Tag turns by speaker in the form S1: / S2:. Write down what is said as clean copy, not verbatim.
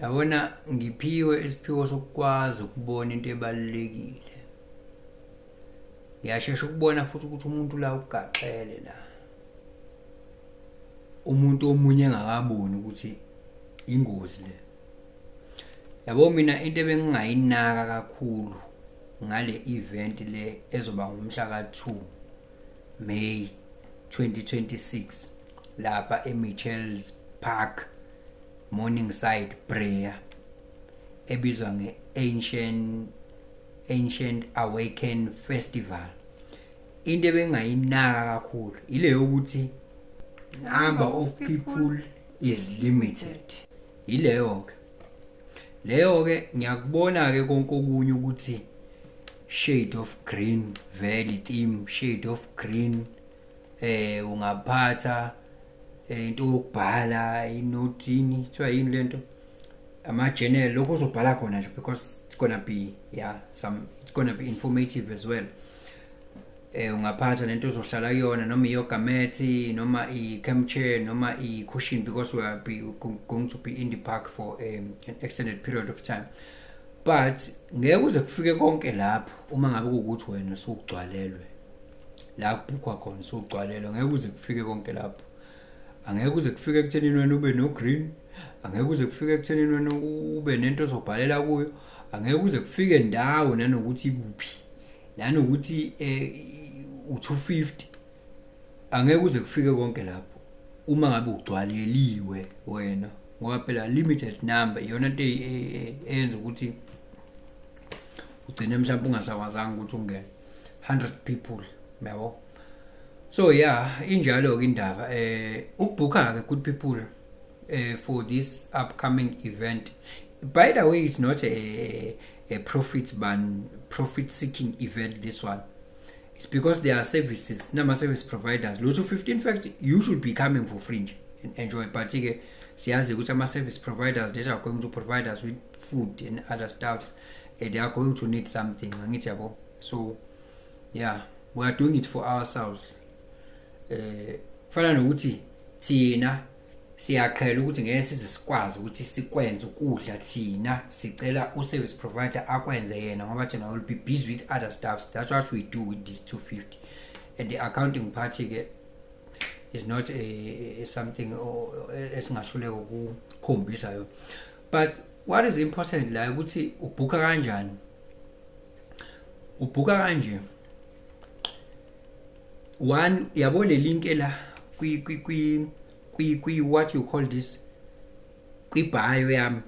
S1: Yabona, ngiphiwe isiphiwo sokukwazi ukubona into ebalulekile. Ngiyashesha ukubona futhi ukuthi umuntu la ugaxele la, umuntu omunye engakaboni ukuthi ingozi le. Yabo, mina into ebengingayinaka kakhulu ngale event le ezoba ngomhla ka-2 May 2026 lapha eMitchells Park, Morningside, Brea, ebizwa nge-Ancient Awaken Festival, into ebengayinaka kakhulu ile yokuthi number of people is limited. Yileyo ke leyo ke. Ngiyakubona ke konke okunye ukuthi shade of green, valley theme, shade of green, ungaphatha into yokubhala, inote, kuthiwa yini lento, ama-journal, lokho uzobhala khona nje, because it's gonna be, yeah, some, it's gonna be informative as well. Ungaphatha lento ozohlala kuyona, noma i-yoga mat, noma i-camp chair, noma i-cushion, because we are going to be in the park for an extended period of time. But ngeke uze kufike konke lapho uma ngabe kuwukuthi wena usugcwalelwe la kubhukhwa khona, usugcwalelwe. Ngeke uze kufike konke lapho, angeke uze kufike ekuthenini wena ube no-green, angeke uze kufike ekuthenini wena ube nento ozobhalela kuyo, angeke uze kufike ndawo nanokuthi ikuphi, nanokuthi u-250, angeke uze kufike konke lapho uma ngabe ugcwaleliwe wena, ngoba phela limited number iyona into eyenza ukuthi ugcine mhlawumbe ungasakwazanga ukuthi ungene. 100 people, yabo. So yeah, injalo ke indaba. Ukubhuka ke, good people, for this upcoming event, by the way, it's not a profit ban profit seeking event, this one. It's because there are services, nama service providers lo 250. In fact, you should be coming for free nje and enjoy, but ke siyazi ukuthi ama service providers that are going to provide us with food and other stuffs, they are going to need something, angithi yabo? So yeah, we are doing it for ourselves. Kufana nokuthi thina siyaqhela ukuthi ngeke size sikwazi ukuthi sikwenze ukudla thina, sicela u-service provider akwenze yena, ngoba thina will be busy with other stuffs. That's what we do with this 250. And the accounting part ke is not a something esingahluleka ukukhombisa yona. But what is important la ukuthi ubhuka kanjani? Ubhuka kanje: one, yabo, le link la kwi what you call this, kwi bio yami.